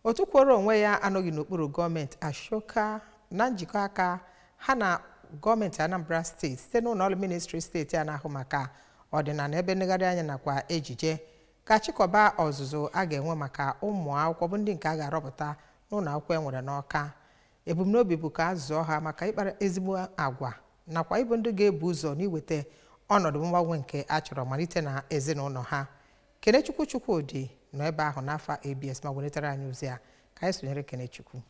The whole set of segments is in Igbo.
Otu kwụrụ onwe ya anọghị n'okpuru gọọmenti, Ashoka, na njikọ aka ha na gọọmenti Anambra Steeti site n'ụlọ ọrụ ministri steeti a na-ahụ maka ọdịnala, ebe nlegharị anya nakwa ejije, ga-achịkọba ọzụzụ a ga-enwe maka ụmụ akwụkwọ bụ ndị nke a ga-arọpụta n'ụlọ akwụkwọ e nwere n'Ọka. Ebumnobi bụ ka a zụọ ha maka ịkpara ezigbo agwa nakwa ịbụ ndị ga-ebu ụzọ n'iweta ọnọdụ mgbanwe nke a chọrọ malite na ezinụlọ ha. Kenechukwu Chukwudị nọ ebe ahụ n'afọ ABS ma weletara anyị ozi a. Ka anyị sonyere Kenechukwu.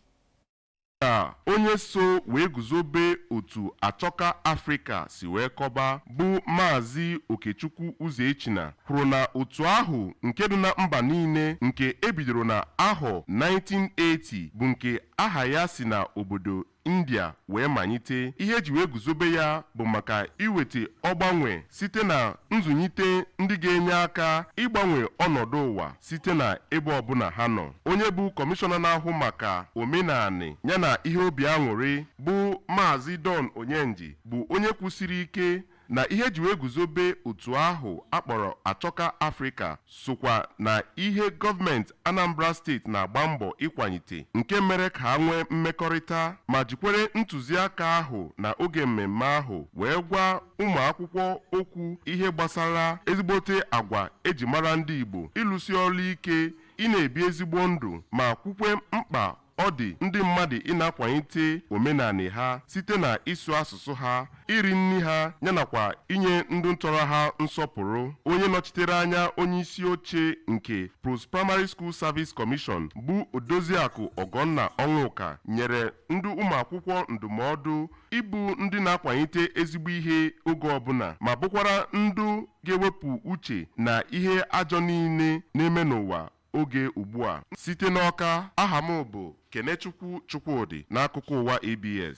Ka onye so wee guzobe otu Achọka Afrịka si wee kọba, bụ Maazị Okechukwu Ụzọechina, kwuru na otu ahụ nke dị na mba niile, nke ebidoro na ahọ 1980, bụ nke aha ya si na obodo India wee malite. Ihe eji wee guzobe ya bụ maka iweta ọgbanwe site na nzụlite ndị ga-enye aka ịgbanwe ọnọdụ ụwa site na ebe ọbụla ha nọ. Onye bụ kọmishọna na-ahụ maka omenanị yana ihe obi aṅụrị, bụ Maazị Don Onyenji, bụ onye kwusiri ike na ihe eji wee guzobe otu ahụ akpọrọ Achọka Afrịka sokwa na ihe gọọmenti Anambra Steeti na-agba mbọ ịkwalite, nke mere ka ha nwee mmekọrịta ma jikwere ntụziaka ahụ na oge mmemme ahụ wee gwa ụmụ akwụkwọ okwu ihe gbasara ezigbote agwa eji mara ndị Igbo, ịlụsi ọrụ ike, ị na-ebi ezigbo ndụ, ma kwukwe mkpa ọ dị ndị mmadụ ị na-akwalite omenanị ha site na ịsụ asụsụ ha, iri nri ha, yanakwa inye ndị ntọrọ ha nsọpụrụ. Onye nọchitere anya onye isi oche nke Post Primary School Service Commission, bụ Odoziakụ Ọgọnna Ọnwụka, nyere ndị ụmụ akwụkwọ ndụmọdụ ịbụ ndị na-akwalite ezigbo ihe oge ọbụla, ma bụkwara ndụ ga-ewepụ uche na ihe ajọ niile na-eme n'ụwa oge ugbu a. Site n'Ọka, aha m bụ Kenechukwu Chukwudị, n'akụkọ ụwa ABS.